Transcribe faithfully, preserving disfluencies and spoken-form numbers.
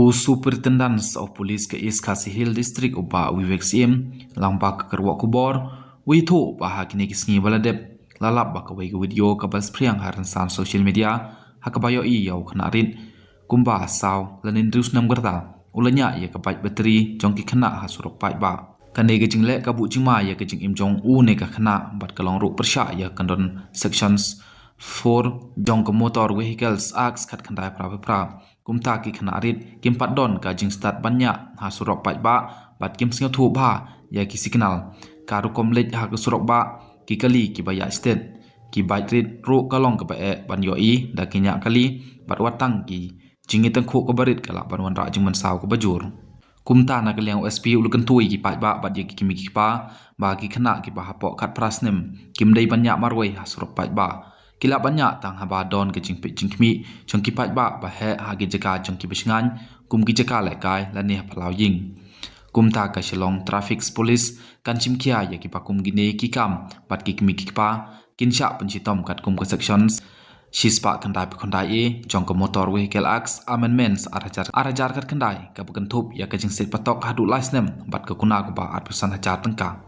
U Superintendent of Police ka East Khasi Hills District u Bah Vivek Syiem, lyngba ka kyrwoh khubor, u ïathuh ba ha kine ki sngi ba la dep, la lap ba kawei ka video kaba la spriang ha rynsan social media, ha kaba ïohi ïa u khynnah rit kumba saw lane hynriew snem ka rta, u la ñiah ïa ka bike battery jong ki khynnah ha surok paidbah. Kane ka jingleh ka buh jingma ïa ka jingim jong u ne ka khynnah bad ka long ruh pyrshah ïa ka kyndon Sections four jong ka Motor Vehicles Act khatkhyndai phra phra phra. Kumta ki khynnah rit kim pat don ka jingstad ban ñiah ha surok paidbah bad kim sngewthuh bha ïa ki signal, ka rukom leit ha ka surok bah, ki kali kiba ïaid stet. Ki bike rit ruh ka long kaba eh ban ïohi da ki ñiah kali bad wat tang ki jingïatyngkhuh kaba rit ka lah ban wanrah jingmynsaw kaba jur. Kumta na ka liang u S P u la kyntu ïa ki paidbah bad ïa ki kmie ki kpa ba ki khynnah kiba hapoh khatphra snem kim dei ban ñiah marwei ha surok paidbah. Ki lah ban ñiah tang haba don ka jingpeit jingkhmih jong ki paidbah ba heh ha ki jaka jong kiba shngaiñ kum ki jaka lehkai lane ha phyllaw ïing. Kumta ka Shillong Traffic Police kan shim khia ïa kiba kum kine ki kam bad ki kmie ki kpa kin shah pynshitom katkum ka Sections shispah khyndai phew khyndai A jong ka Motor Vehicle Act Amendments ar hajar, ar hajar khatkhyndai kaba kynthup ïa ka jingsiej patok haduh lai snem bad ka kuna kaba arphew san hajar tyngka.